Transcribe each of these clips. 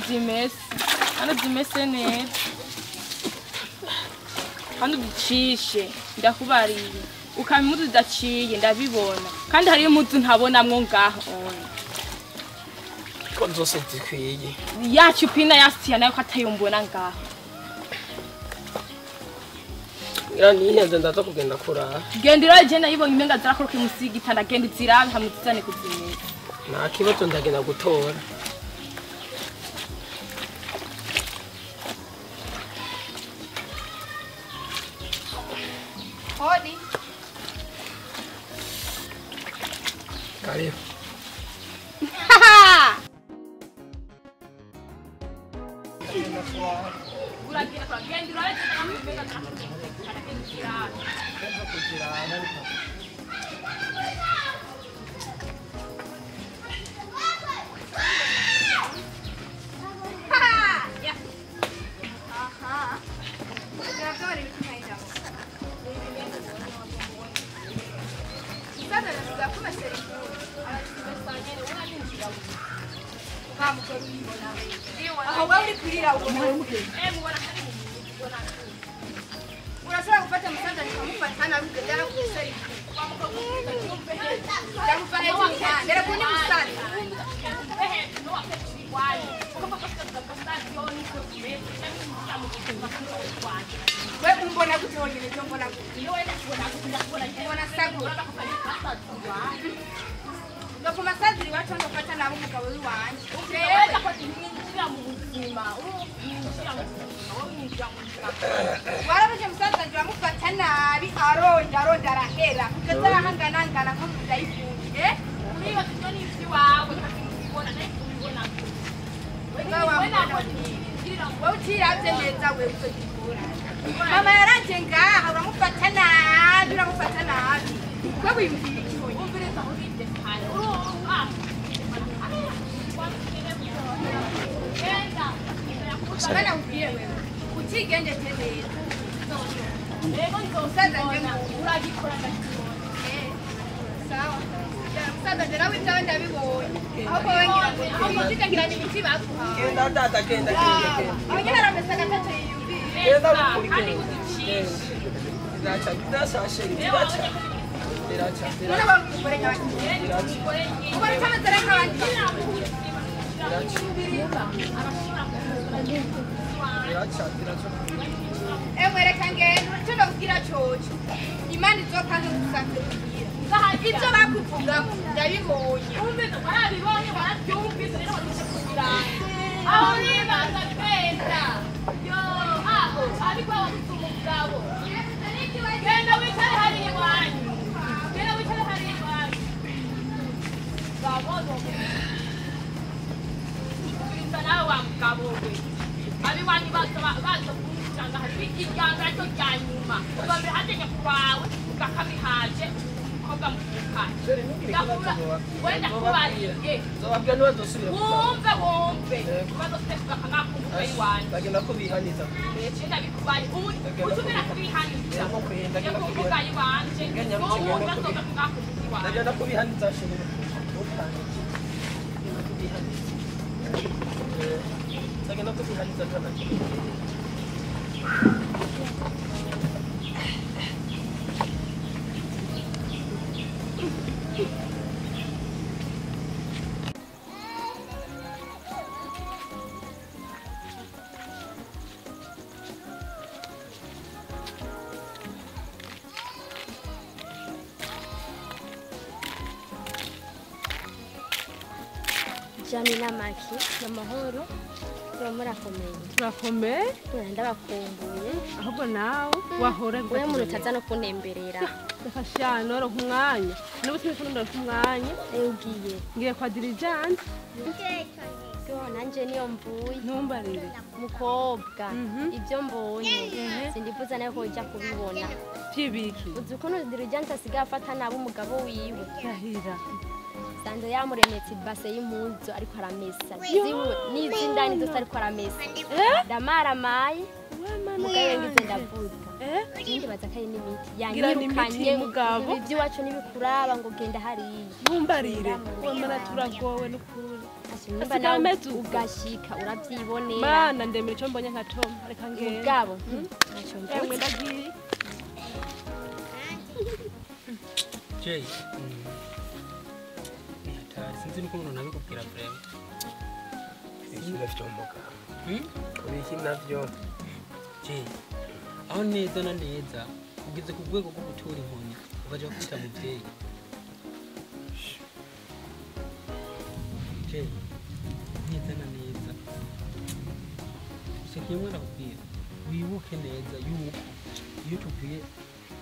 uzimese kandi uzimese neza kandi uzicishe ndakubariye ukaba impuzu zidaciye ndabibona kandi hariyo impuzu ntabonamwo ngaho ko zose zikwiye ya cupina yasiya nayo ko atayombona ngaho ngira nihenze ndaza kugenda kurara genda urabe je nayibonye umenga zirakoroka munsi y'igitanda genda uzirabe hamwe uzizane kuzimesa nta kibazo ndagenda gutora Hodi. Karibu. Urashobora gufata musaza nikamufata nabi ukagera ku isari. Ndamuva hejuru cyane. Reka undi musaza. We umbona gute wonyine cyo mbona gute? Mbona sagura. Ndakuma saziri wacu ndafata nabo umugabo wiwanje. Warabaje musaza nje bamufata nabi aronda aronda arahera kugeza ahanganangana nko ndayifungiye. Wowe utiravye neza wewe uzogikura. Mama yaraje ngaha uramufata nabi uramufata nabi. Wewe wiyumvira iki hoye? Bana ubwiye wewe utigenjeje neza. Musaza nje uragikora ndakibona. Sawa. Musaza nje nawe ibyawe ndabibonye. Ahubwo wewe ngira ngo imiti ngira ni imiti baguhaye. Genda data genda genda genda. Abanyene aramesa gatatu yiyumvira. Genda kandi uzicishe. Ziraca zirashasheri ziraca. Ziraca ziraca. None umugore nyabaki. Umugore utameze nk'abandi. Ziraca ziraca. Emwe reka ngende icyo ndakubwira coco. Imana izokanze gusanze kugira. Ibyo bakuvuga ndabibonye. Umvise warabibonye warabyumvise rero waduce kugira. Aho nibaza twenda. Yo aho ariko wabuze umugabo. Genda wicare hariya iwanyu. Genda wicare hariya iwanyu. Gabo Umvise nawe wa mugabo we. Abiwanyu baza baza kumujanga hari ikiganza cyo cya nyuma. Ubwa mbere hajya kwawe ugakamihaje umukobwa mukukanye. Wenda kubariye. Nzobabwira ntibazosubira. Wumve wumve. Bazosubira kugakamaka iwanyu. Bagenda kubihaniza. Genda bikubaye. Utumira kubihaniza. Ndagenda iwanje. Wowe bazoza kugakumva iwanyu. Ndagenda kubihaniza shobora. Kubihaniza. Ndagenda kubihaniza kana. Jamila Maki, namahoro, murakomeye. Turakomeye? Ndabakumbuye. Ahubwo nawe wahora wewe muntu utaza no kuntemberera. Reka sha noronka umwanya. N'ubu sinzi noronka umwanya. Ugiye. Ngiye kwa Diligence. Yo nanje niyo mvuye. Ntumbarire. Mukobwa, ibyo mbonye sindifuza nayo ko ujya kubibona. Vyibiki. Uzi ukuntu Diligence asigaye afata nabi umugabo wiwe. Rahira. Sando yamuremetse ibase y'impuzu ariko aramesa. Ziwe n'izindani zose ariko aramesa. Ndamaramaye. Mugabe ngize ndavuga. Ndibaza ko ari n'imiti yanyirukanye iby'iwacu n'ibikuraba ngo genda hariya. Ntumbarire. Wamara turagowe n'ukuri. Nimba nawe ugashika uravyibonera. Mana ndemera ico mbonye nka Tom reka ngende. Mugabo ntacyo mvuze. Ndagiye. Jay. Ni hatari sinzi nuko umuntu nabikubwira vraiment. Iki navyo mugabo. Iki navyo. Jay. Aho neza na neza ugeze ku rwego rwo gutura inkoni ukaja kwita muvyeyi. Jay. Neza na neza. Gusa kimwe nakubwira wibuke neza yuko iyo tuvuye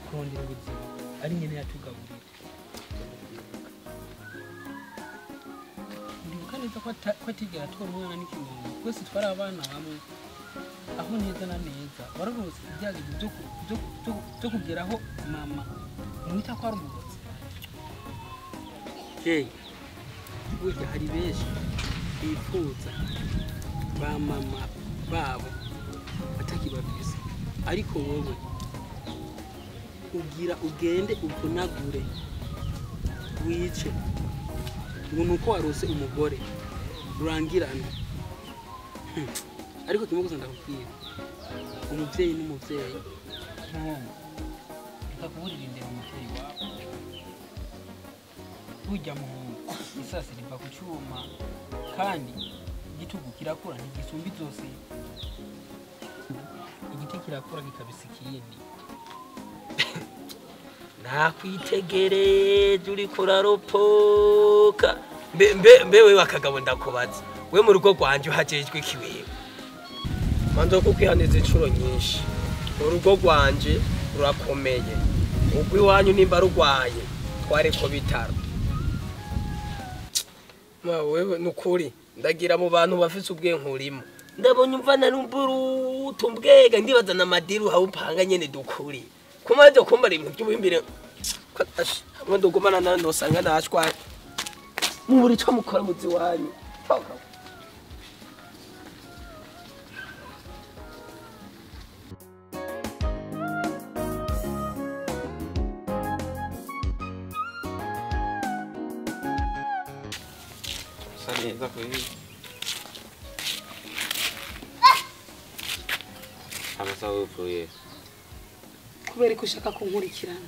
kurondera ubuzima ari nyene yatugaburira. Ndibuka neza ko atigera atora umwana n'ikibondo twese twari abana hamwe aho neza na neza wararose ibyago byo kugeraho mama mwita ko ari umurozi. Jay, burya hari benshi bifuza ba mama babo batakibafise ariko wowe ugira ugende uvunagure wice ngo nuko warose umugore rurangirana. Ariko kimwe gusa ndakubwira umuvyeyi n'umuvyeyi ntongo reka kuburira indero umuvyeyi wawe. Burya muhungu isasi riva ku cuma kandi igitugu kirakura ntigisumba izosi. Igiti kirakura kikabisa ikindi. Nakwitegereje uriko uraropoka. Mbe mbe wewe akagabo ndakubaza we mu rugo rwanje uhajejwe ikiwewe. Manzo kukwihaniza incuro nyinshi. Urugo rwanje rurakomeye. Ubwo iwanyu nimba rugwaye tware ko bitaro. Ma wewe nukuri ndagira mu bantu bafise ubwenkurimo. Ndabonye umva narumburutu mbwega ndibaza na madiru hawo upanga nyene dukuri. Kumaze kumbara ibintu by'ubuhimbire hamwe ndugumana na nosanga nashwa. Muburi cyo mukora muzi wanyu. Neza kweli. Amasaha upfuye. Kubera ko ushaka kunkurikirana.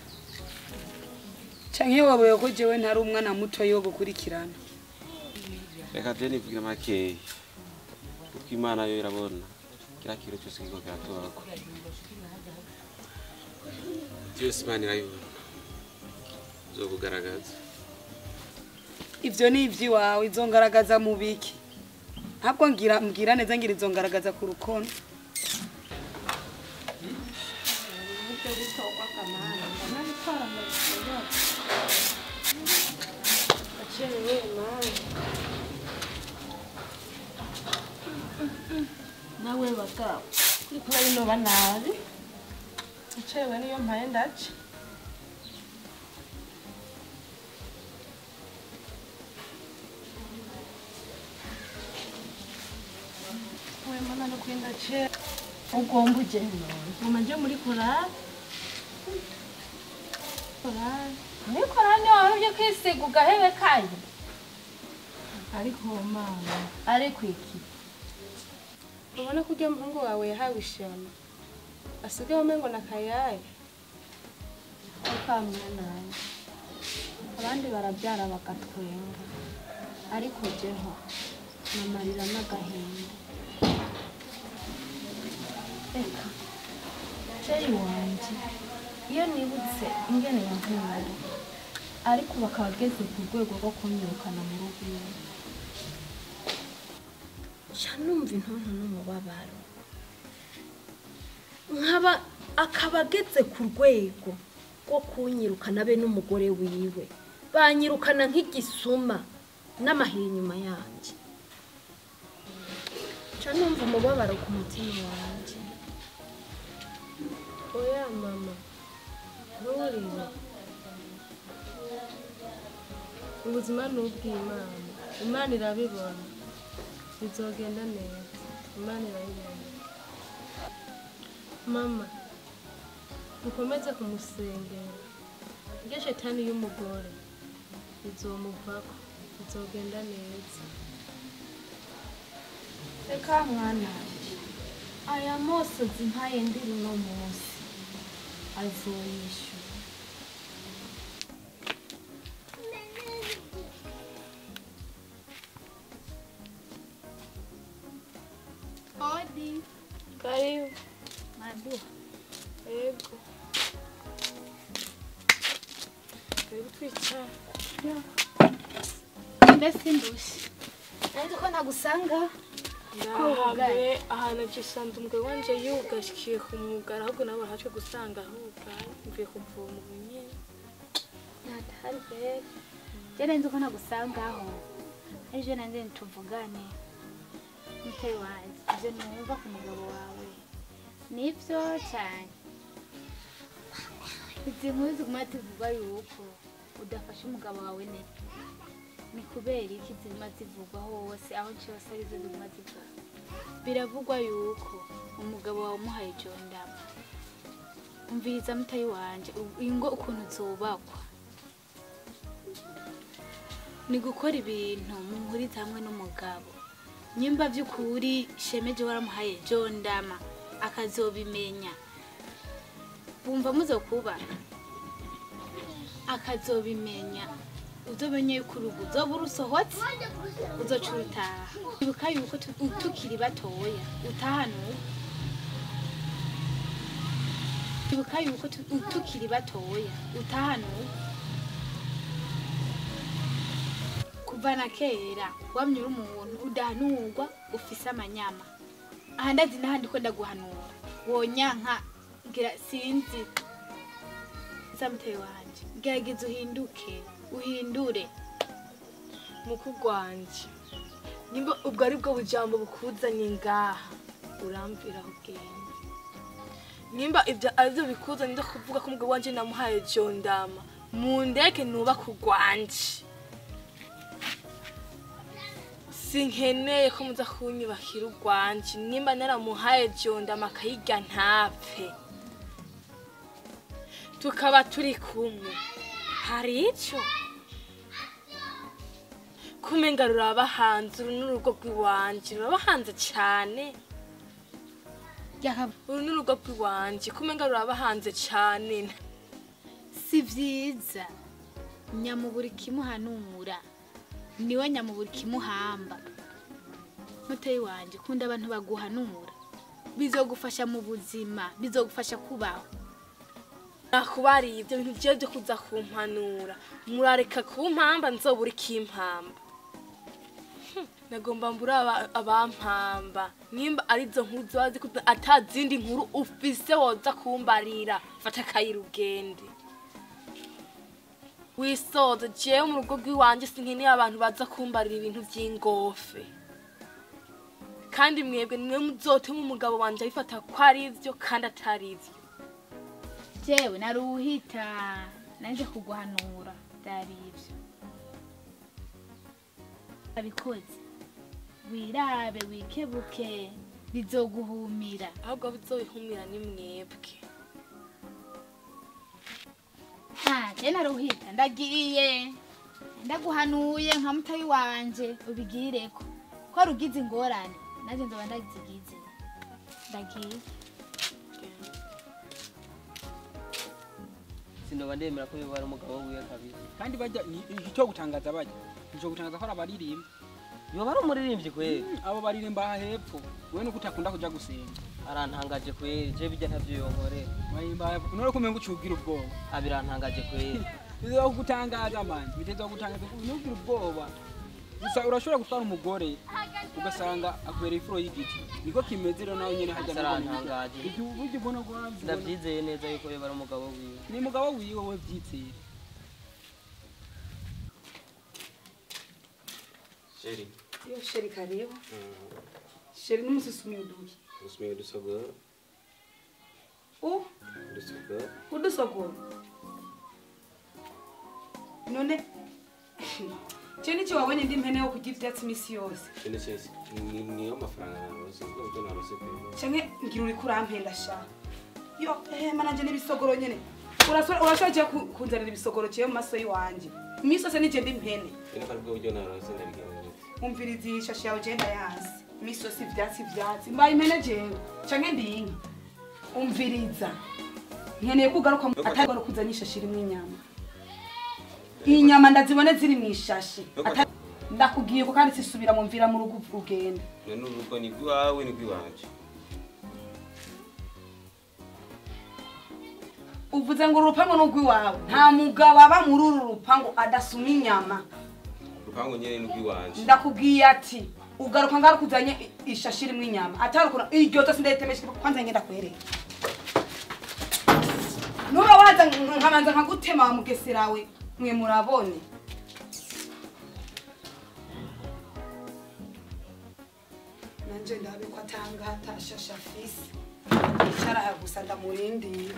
Canke waboye ko jewe ntari umwana muto yo gukurikirana. Reka je nivugira make. Kuko Imana yo irabona. Kira kintu cyose kiko kiratorako. Byose Imana irabibona. Zokugaragaza. Ivyo ni ivyiwawe izongaragaza mu biki. Ntabwo ngira mbwira neza ngira izongaragaza ku rukono. Nawe bagabo kuri kuba inoba nabi acewe niyo mpaye ndaca. Ugomba ugenda nguma nje muri korali. Muri korali niho wari uje kwisiga ugahebe kayo. Ariko mama ariko iki ubona ko ujya muhungu wawe yahawe ishema asigaye umengo na kayaye. Mwana abandi barabyara bakatwenga ariko jeho namarira n'agahinda. Eka ceri wanje iyo nibutse ingene yankunda ariko bakaba bageze ku rwego rwo kunyirukana mu rugo iwe nca numva intonto n'umubabaro nkaba akaba ageze ku rwego rwo kunyirukana be n'umugore wiwe banyirukana nk'igisuma n'amahiri inyuma yanjye. Nca numva umubabaro ku mutima wanje. Oya mama, nturire. Ubuzima ni ubw'Imana. Imana irabibona. Bizogenda neza. Imana irabibona. Mama, dukomeze kumusengera. Iryo shetani y'umugore izomuvako. Bizogenda neza. Reka mwana aya mosozi mpaye ndiri uno munsi azoyishyura. Odi. Karibu. Madu. Ego. Karibu twicara. Mbese ndushye. Nanjye ko nagusanga. Nawe ahantu gisanze umugabo wanje yugashikiye ku mwugara ahubwo nawe hacwe gusanga hugaye mvuye kuvoma ubu nyene. Natari rero. Je nanjye ko nagusangaho. Ejo nanjye ntituvugane. Muteye wanje ibyo numva ku mugabo wawe nibyo cyane. Izi nkuru ziguma zivuga yuko udafashe umugabo wawe neza. Ni kubera iki ziguma zivugwa hose aho cyose arizo ziguma zivugwa? Biravugwa yuko umugabo wawe umuhaye ijondama. Umviriza mutayi wanje ingo ukuntu zubakwa ni gukora ibintu muhuriza hamwe n'umugabo. Nyimba by'ukuri shemeje waramuhaye jondama akazobimenya bumva muzokubaka akazobimenya uzomenye yuko urugo uzoba urusohotse uzoca urutaha. Ibuka yuko tukiri batoya utahanuka. Ibuka yuko tukiri batoya utahanuka. Kuva na kera wamye uri umuntu udahanurwa ufise amanyama. Aha ndazi n'ahandi ko ndaguhanura wonyanka ngira sinzi. Samuteye wanje gerageza uhinduke uhindure. Mukugwanje nimba ubwo ari bwo bujambo bukuzanye ngaha uramvira aho ugenda. Nimba ibyo aribyo bikuzanye ndo kuvuga ko umugabo wanje namuhaye jondama mundeke nubaka urwanje. Sinkeneye ko muza kunyubakira urwanje nimba naramuhaye jondama akayirya ntapfe tukaba turi kumwe. Hari ico kumenga ruraba hanze uru n'urugo rw'iwanje ruraba hanze cane. Uru n'urugo rw'iwanje kumenga ruraba hanze cane. Si vyiza nyamuburi kimuhanura niwe nyamuburi kimuhamba. Muteye wanje kunda abantu baguhanura bizogufasha mu buzima bizogufasha kubaho. Nakubariye ibyo bintu byo byo kuza kumpanura murareka kumpamba nzobura ikimpamba. Nagomba mbura abampamba nimba arizo nkuru zazi atazindi nkuru ufise woza kumbarira fata kayirugende wisoza. Jewe mu rugo rw'iwanje sinkeneye abantu baza kumbarira ibintu by'ingofe. Kandi mwebwe nimwe muzotuma umugabo wanje abifata ko ari ivyo kandi atari ivyo. Jewe naruhita nanje kuguhanura byari ivyo. Abikoze wirabe wikebuke bizoguhumira. Ahubwo bizobihumira ni mwebwe. Je naruhita ndagiye ndaguhanuye nka mutayi wanje ubigireko ko rugize ingorane nanje nzoba ndazigize. Ndagiye. Sinoba ndemera ko bibara umugabo wiwe kabisa. Kandi bajya icyo gutangaza bajya icyo gutangaza ko abaririmba yoba ari umuririmbyi kweli. Abo baririmba aha hepfo wewe nuko utakunda kuja gusenga. Arantangaje kweli je bijya ntavyo yonkorera. Bayimba none ko umenga ucugira ubwoba. Abirantangaje kweli. Bizo kugutangaza man biteza gutangaza nugira ubwoba. Gusa urashobora gutwara umugore ugasanga akwera ifuro y'igiti niko kimeze rero nawe nyene hajya. Arantangaje. Ibyo buryo ubona ko ndavyizeye neza yuko yoba ari umugabo wiwe. Ni umugabo wiwe we vyizeye. Sheri. Yo sheri karibu. Sheri n'umususumi uduki. Umusumi udusogoro. Udusogoro. Udusogoro. None cyo nicyo wabonye ndi mpene yo kurya ivyatsi imisi yose. Cyo cyo niyo mafaranga narose ubwo narose pe. Canke ngira uri kurampenda sha. Yo mananje n'ibisogoro nyene. Urashoje kunzanira ibisogoro cyo mu maso yiwanje. Imisi yose nije ndi mpene. Ino karibwo buryo narose ndabigenza. Umviriza iyi shashi yawe je ndayanse. Misosi ivyatsi ivyatsi mbaye impene jewe canke ndi inka umviriza nkeneye kugaruka atari kuzana ishashi irimwo inyama inyama ndazibone ziri mu ishashi ndakubwiye ko kandi sisubira mu mvira mu rugo ugenda none urugo ni rwawe ni rw'iwanje uvuze ngo urupangu ni urw'iwawe nta mugabo aba muri uru rupangu adasuma inyama urupangu nyene ni urw'iwanje ndakubwiye ati ugaruka ngaruka uzanye ishashi irimwo inyama atarukura iryo tose ndayitemesha kwanza ngenda kwereka nuba waza nkabanza nkagutema wa mugeserawe mwe murabone nanje ndabe ko atanga atashasha fisi icara gusa ndamurindiye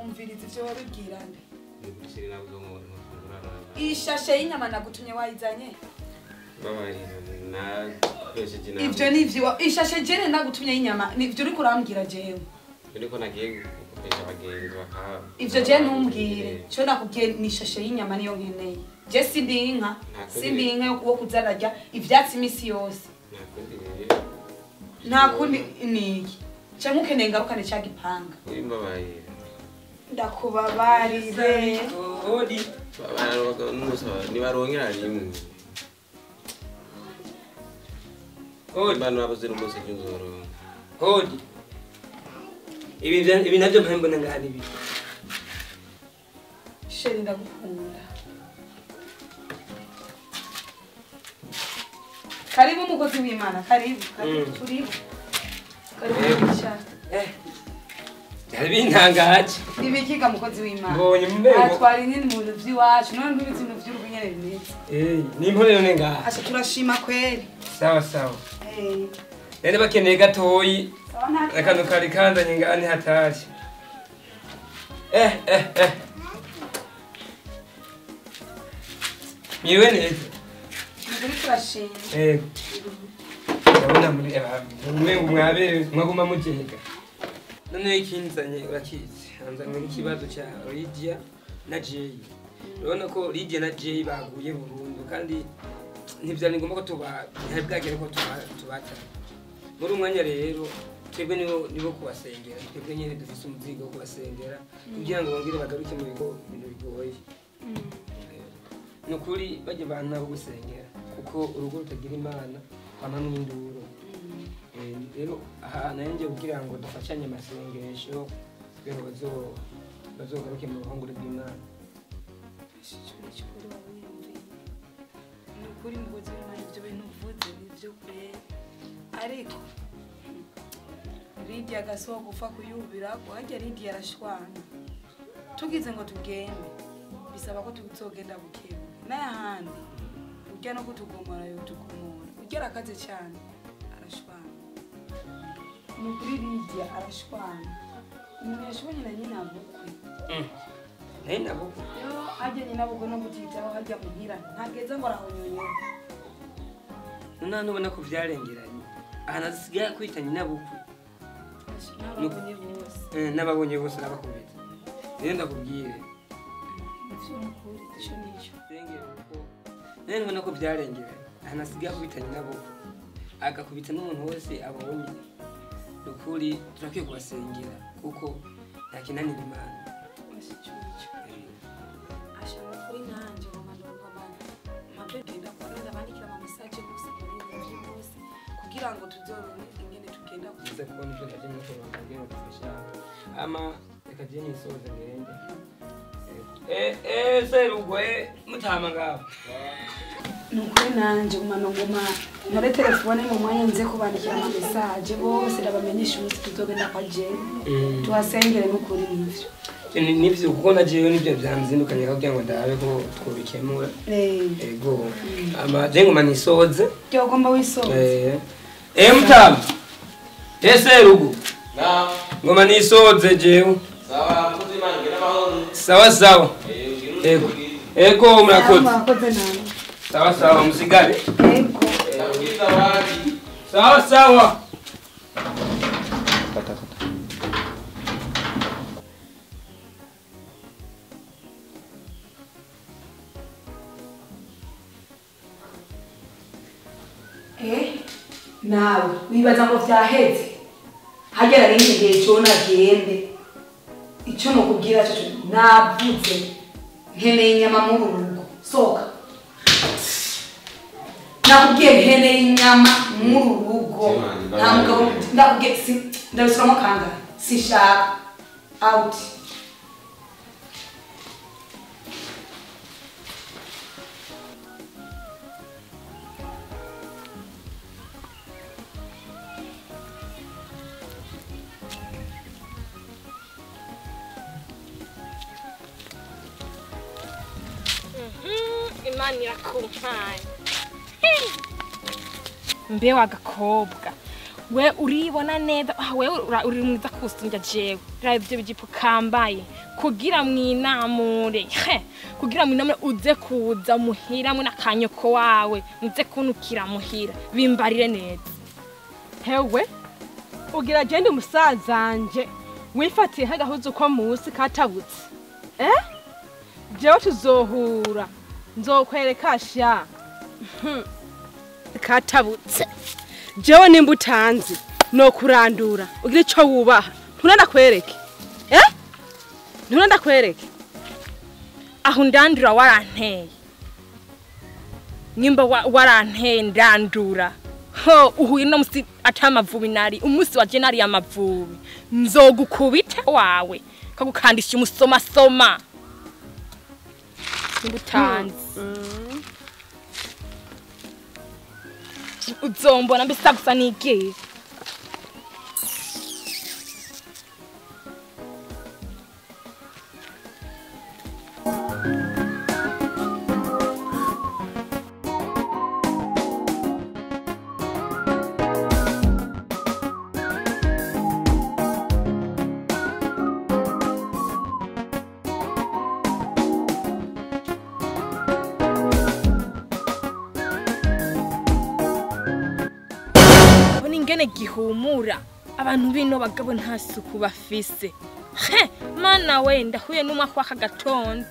umviriza ivyo wabibwira nde ishashe y'inyama nagutumye wayizanye ivyo nivyo ishashe jene nagutumye y'inyama nivyo uriko urambwira jewe ivyo je ntumbwire co nakubwiye ni ishashe y'inyama niyo nkeneye je sindi inka sindi inka yo kuzararya ivyatsi imisi yose nta kundi niki canke ukeneye ngarukane ca gipanga ndakubabarire nibarongera rimwe bano babuze n'umunsi cy'inzoro hodi ibi navyo mpambo ngani ibi sheri ndagukunda karibu mukozi w'Imana karibu karibu turibu karibu cyane Byari ibikiga mukozi w'Imana mbonye mbengo atwara nyine mu bintu by'iwacu none ntubizi ibintu by'urugo nyene bimeze ni impore none ngaha asha turashima kweri sawa sawa nari bakeneye gatoyi akantu kari kanzanye ngani hatari miwe neza nukuri turashima ndabona muri mwengo mwabere mwaguma mujega none ikinzanye urakizi anzanye n'ikibazo cya Lydia na Jay urabona ko Lydia na Jay baguye burundu kandi ntivyari ngombwa ko ntibwagere ko tubata muri umwanya rero twebwe nibo kubasengera twebwe nyene dufise umuzigo wo kubasengera kugira ngo bongere bagaruke mu bigo ibintu bigoye nukuri bajye bantu abo gusengera kuko urugo rutagira Imana hama n'induru rero aha nanjye kugira ngo dufashanye amasengesho kugira ngo bazogaruke mu ruhongore rw'Imana nukuri mukozi w'Imana ibyo bintu uvuze nivyo kweri ariko Lydia agasoho gupfa kuyubira harya Lydia arashwana tugize ngo tugende bisaba ko tuzogenda bukebuke n'ahandi urya no kutugomora yotugomora urya arakaze cyane arashwana nukuri Lydia arashwana umuntu yashobanye na nyina bukwe nyina bukwe yo ajya nyina bukwe no kutitaho hajya muhira ntageza ngo arahonyonyera none ubona ko vyarengeranye ahantu asigaye kwita nyina bukwe n'ababonye bose n'ababonye bose n'abakubita rero ndakubwire ivyo nukuri ico nico rero ubona ko vyarengeranye ahantu asigaye kwita nyina bukwe agakubita n'umuntu wese abonye nukuri turakwiye kubasengera kuko nta kinanira Imana ashobora kuri nanje mpamvu genda bandikira ama message gusa bose kugira ngo tuzoronke ingene tugenda kuza kubona ivyo naje nuko bambwiye ngo dufasha ama reka je nisoze ngende serugwe mutama ngaho nukuri nanje nguma nkore telefone mu mwanya nze kubandikira ama message bose ndabamenyesha umunsi tuzogenda kwa Jane tuhasengere nukuri nivyo nivyo kuko na jewe nivyo vyanzindukanye kugira ngo ndabe ko twobikemura ego ama je nguma nisoze ryo ugomba wisoze mutama serugo ngoma nisoze jewe sawa mukozi w'Imana ngira amahoro sawa sawa ego ego murakoze murakoze nawe. Sawa sawa msigale. Yego. Sawa sawa. Kata kata. Nawe wibaza ngo vyaheze hagera n'integeye cyo nagende icyo nokubwira cyo navuze nkeneye inyama mu rugo soka nakubwiye nkeneye inyama mu rugo nta mugabo ndakubwiye si ndabisubiramo kangahe sishaka out. Imana irakumpaye. Mbe wagakobwa we uribona neza, we uri mwiza kusumbya jewe. Raba ivyo bijipo kambaye kugira mwinamure, kugira mwinamure uze kuza muhira mwe nakanyoko wawe muze kunukira muhira bimbarire neza. Hewe ugira gende umusazanje wifatiye nk'agahuzu ko musi katabutse. Jewe tuzohura nzokwereka sha katabutse. Jewe nimba utanzi no kurandura ugira ico wubaha ntunandakwereke. Ntunandakwereke aho ndandura waranteye nimba waranteye ndandura ho uhuye no musi atamavubi nari umunsi wa jenari y'amavubi nzogukubita wawe kagukandisha umusoma soma nimba utanzi uzombona mbese gusa nigiye. Ingene gihumura abantu bino bagabo nta suku bafise. He mana we ndahuye n'umwaka w'akagatondo.